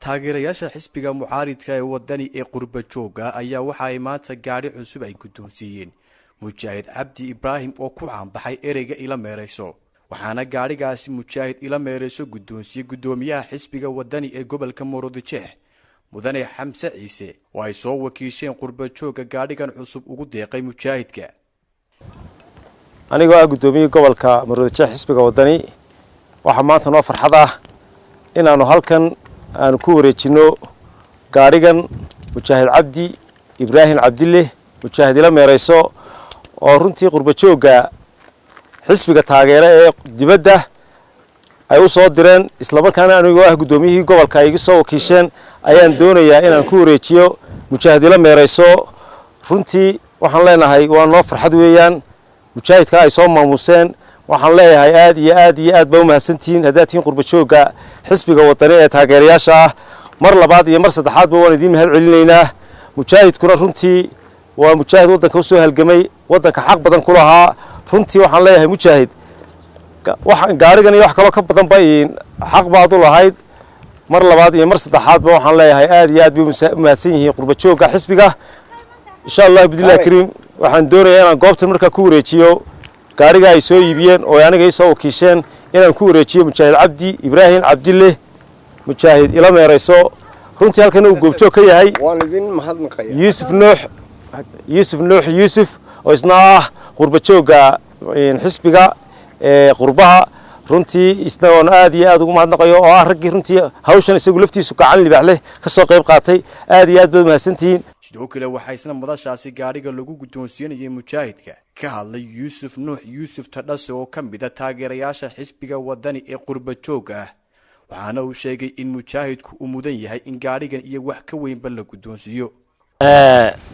Taageerayaasha xisbiga mucaaridka ee Wadani ee qurba jooga ayaa waxa ay maanta gaadhi cusub ay guddoonsiiyeen Mujaahid Cabdi Ibraahim oo ku caanbaxay ereyga "Ila Meerayso", waxaana gaadhigaasi Mujaahid Ila Meerayso guddoonsiiyey guddoomiyaha xisbiga Wadani ee gobolka Murudijeex, Mudane Xamse Ciise, oo ay soo wakiisheen qurba jooga gaadhigan cusub ugu deeqay mujaahidka. Anigoo ah guddoomiyihii gobolka Maroodijeex xisbiga Wadani, waxaa maanta noo farxad ah inaanu halkan aanu ku wareejinno gaadhigan Mujaahid Cabdi Ibraahim Cabdille, Mujaahid Ila Meerayso, oo runtii qurba joogga xisbiga taageera ee dibadda ay u soo direen, islamarkaana anigoo ah guddoomiyihii gobolka ay iga soo wakiisheen ayaan doonayaa inaan ku wareejiyo Mujaahid Ila Meerayso. Runtii waxaan leenahay waa noo farxad weeyaan mujaahidka ay soo maamuseen. Waxaan leeyahay aad iyo aad iyo aad baa umahadsantihiin haddaad tihiin qurba joogga xisbiga Wadani ee taageerayaasha ah. Mar labaad iyo mar saddexaadba waan idiin mahad celinaynaa. Mujaahidkuna runtii waa mujaahid waddanka usoo halgamay, waddanka xaq badan ku lahaa. Runtii waxaan leeyahay, mujaahid, gaarigan iyo wax kaloo ka badanba xaq baad u lahayd. Mar labaad iyo mar saddexaadba waxaan leeyahay aad iyo aad bay umahadsan yihiin qurba joogga xisbiga. Insha Allah bidnillahi kariim, waxaan doonayaa inaan goobtan markaa ku wareejiyo gaariga ay soo iibiyeen oo aniga ii soo wakiisheen, inaan ku wareejiyo Mujaahid Cabdi Ibraahim Cabdille, Mujaahid Ila Meerayso. Runtii halkan uu goobjoog ka yahay Yuusuf Nuux, Yuusuf Nuux Yuusuf, oo isna ah qurba joogga xisbiga ee qurbaha. Runtii isna oon aad iyo aad ugu mahadnaqayo, oo ah raggii runtii hawshan isagu laftiisu gacan libaax leh ka soo qayb qaatay. Aad iyo aad baad mahadsantihiin. Sidoo kale waxaa isna madashaasi gaadhiga lagu guddoonsiinayay mujaahidka ka hadlay Yuusuf Nuux Yuusuf Tadhase, oo ka mid a taageerayaasha xisbiga Wadani ee qurba joogga ah, waxaana uu sheegay in mujaahidku uu mudan yahay in gaadhigan iyo wax ka weynba la guddoonsiiyo.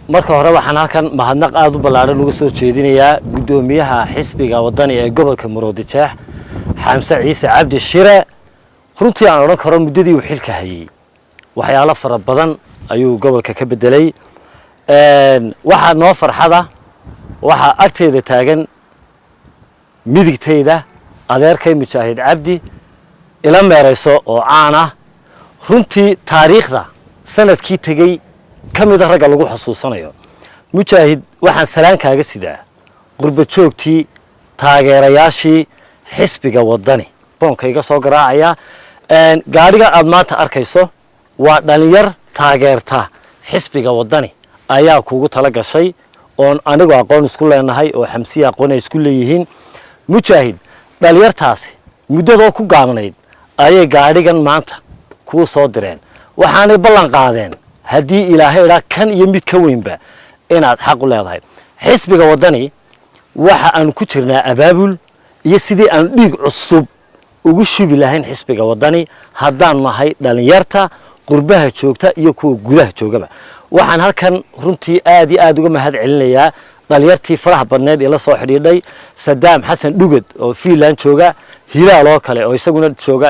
Marka hore waxaan halkan mahadnaq aada u ballaadhan uga soo jeedinayaa guddoomiyaha xisbiga Wadani ee gobolka Maroodijeex, Xamse Ciise Cabdi Shire. Runtii aan odhan karo muddadii uu xilka hayey waxyaalo fara badan ayuu gobolka ka bedelay. Waxaa noo farxada, waxaa agteeda taagan midigtayda adeerkay Mujaahid Cabdi Ila Meerayso oo caan ah, runtii taariikhda sanadkii tegey ka mida ragga lagu xusuusanayo. Mujaahid, waxaan salaan kaaga sidaa qurba joogtii taageerayaashii xisbiga Wadani foonka iga soo garaacaya. Gaadhiga aad maanta arkayso waa dhalinyar taageerta xisbiga Wadani ayaa kugu tala gashay, oon anigu aqoon isku leenahay oo Xamsiya aqoon ay isku leeyihiin. Mujaahid, dhalinyartaasi muddadoo ku gaabnayd ayay gaadhigan maanta kuu soo direen, waxaanay ballan qaadeen haddii Ilaahay idhaa kan iyo mid ka weynba inaad xaq u leedahay. Xisbiga Waddani waxa aanu ku jirnaa abaabul iyo sidii aanu dhiig cusub ugu shubi lahayn xisbiga Waddani haddaan nahay dhalinyarta qurbaha joogta iyo kuwa gudaha joogaba. Waxaan halkan runtii aad iyo aad uga mahad celinayaa dhalinyartii faraha badneed ee la soo xidhiidhay: Sadaam Xasan Dhugad oo Finland jooga, Hilaal oo kale oo isaguna jooga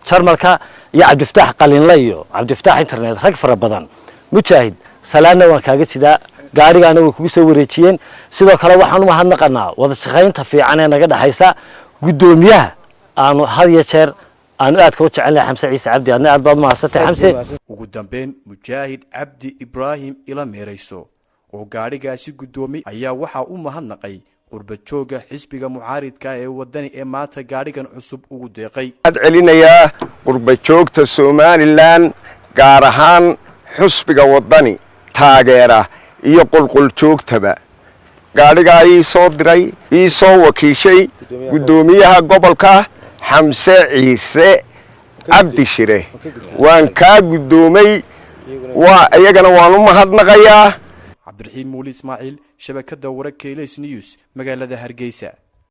Jarmalka, iyo Cabdifataax Qalinle iyo Cabdifataax Internet, rag fara badan. Mujaahid, salaadna waan kaaga sidaa, gaarigaana way kugu soo wareejiyeen. Sidoo kale waxaan u mahadnaqanaa wada shaqaynta fiican ee naga dhexaysa guddoomiyaha aanu had iyo jeer aanu aadka u jecelnahay, Xamse Ciise Cabdi. Adna aad baad umahadsantay, Xamse. Ugu dambeyn, Mujaahid Cabdi Ibraahim Ila Meerayso oo gaadhigaasi guddoomay ayaa waxaa u mahadnaqay qurba joogga xisbiga mucaaridka ee Waddani ee maanta gaadhigan cusub ugu deeqay. Ad celinayaa qurba joogta Somaliland, gaar ahaan xusbiga Waddani taageera iyo qolqol joogtaba. Gaadhigaa ii soo diray, ii soo wakiishay guddoomiyaha gobolka Xamse Ciise Cabdi Shire, waan kaa guddoomay, waa iyagana waan u mahadnaqayaa. Cabdiraxiim Muuli Ismaaciil, shabakadda wararka Ilays News, magaalada Hargeysa.